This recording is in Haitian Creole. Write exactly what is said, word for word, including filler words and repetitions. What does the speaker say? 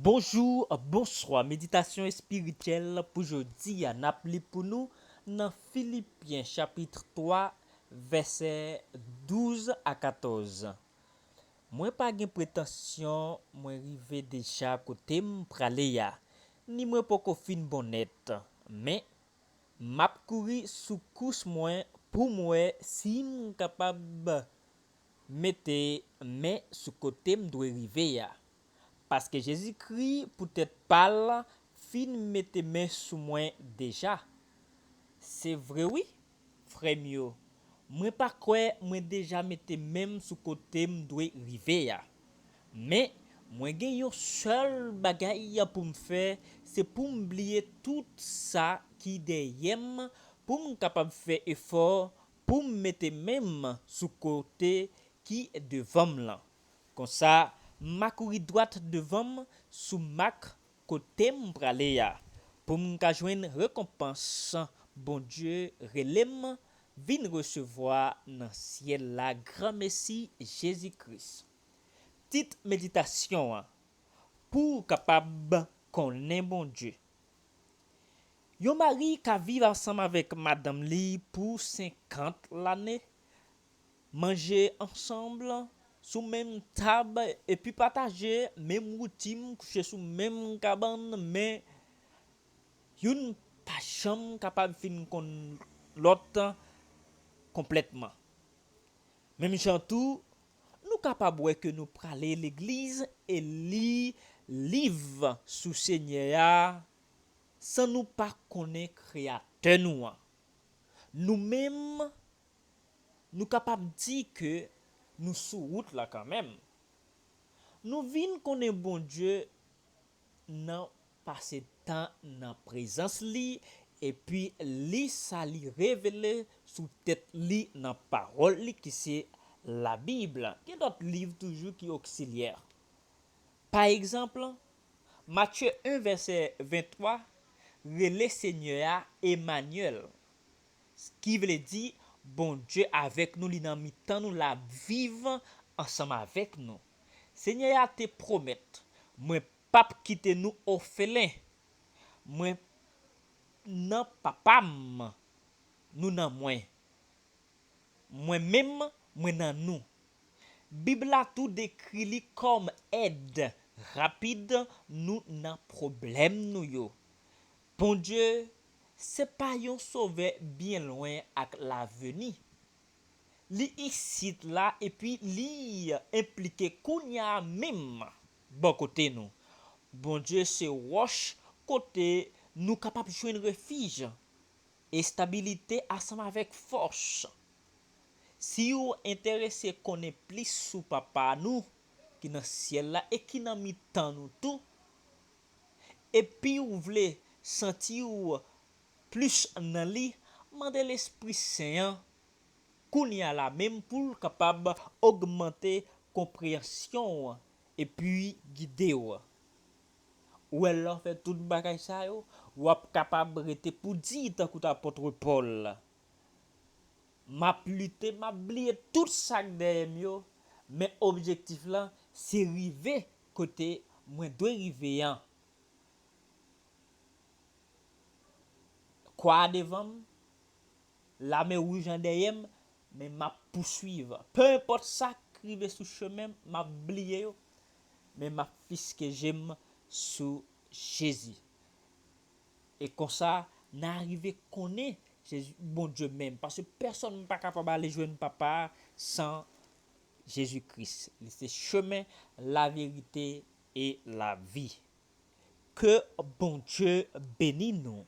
Bonjou, bonswa. Meditasyon espirityèl pou jodi a, n ap li pou nou nan Filipyen chapit twa, vèsè douz a katòz. Mwen pa gen pretansyon mwen rive deja kote m prale a, ni mwen poko fin bon nèt, men m ap kouri sou kous mwen pou m wè si m kapab mete men sou kote m dwe rive a. Paske Jezikri, poutèt pa l, fin mete men sou mwen deja. Se vre wi, frè m yo, mwen pa kwè mwen deja mete men m sou kote m dwe rive a. Men, mwen gen yon sèl bagay pou m fè, se pou m bliye tout sa ki dèyè m, pou m kapab fè efò pou m mete men m sou kote ki devan m lan. Konsa, m a kouri dwat devan m sou mak kote m prale a, pou m ka jwenn rekonpans Bondye rele m vin resevwa nan syèl la granmesi Jezi Kris. Tit meditasyon an, pou w kapab konnen Bondye. Yon mari ka viv ansanm avèk madanm li pou senkant lane, manje ansanm sou menm tab epi pataje menm woutim, kouche sou menm kabann, men youn pa janm kapab fin konn lòt konplètman. Menm jan tou, nou kapab wè ke nou prale legliz e li liv sou Senyè a san nou pa konnen Kreyatè nou an. Nou menm, nou kapab di ke nou sou wout la kanmenm. Nou vin konnen Bondye nan pase tan nan prezans li, epi li sa li revele sou tèt li nan pawòl li ki se Labib. Gen lòt liv toujou ki oksilyè. Pa egzanp, Matye en vèsè venntwa rele Senyè a Emanyèl, ki vle di Bondye avèk nou, li nan mitan nou, l ap viv ansanm avèk nou. Senyè a te pwomèt, mwen p ap kite nou òfelen. Mwen nan Papa m, nou nan mwen. Mwen menm, mwen nan nou. Bib la tou dekri li kòm èd rapid nou nan pwoblèm nou yo. Bondye se pa yon sovè byen lwen ak laveni. Li isit la epi li enplike kounye a menm bò kote nou. Bondye se wòch kote nou kapab jwenn refij, estabilite ansanm avèk fòs. Si w enterese konnen plis sou Papa nou ki nan syèl la e ki nan mitan nou tou, epi w vle santi w plis nan li, mande Lespri Sen an kounye a la menm pou l kapab ogmante konpreyansyon w epi gide w. Ou wè, lè w fè tout bagay sa yo, w ap kapab rete pou di tankou t apot Pòl, m ap lite, m ap bliye tout sa k dèyè m yo, men objektif lan se rive kote mwen dwe rive an. Kwa a devan m, lame wouj an dèyè m, men m ap pouswiv. Pe enpòt sa k rive sou chemen m, m ap bliye yo, men m ap fiske je m sou Jezi. E konsa, n a rive konnen Jezi, Bondye menm, paske pèsonn pa kapab ale jwenn Papa a san Jezi Kris. Li se chemen, laverite e lavi. Ke Bondye beni nou.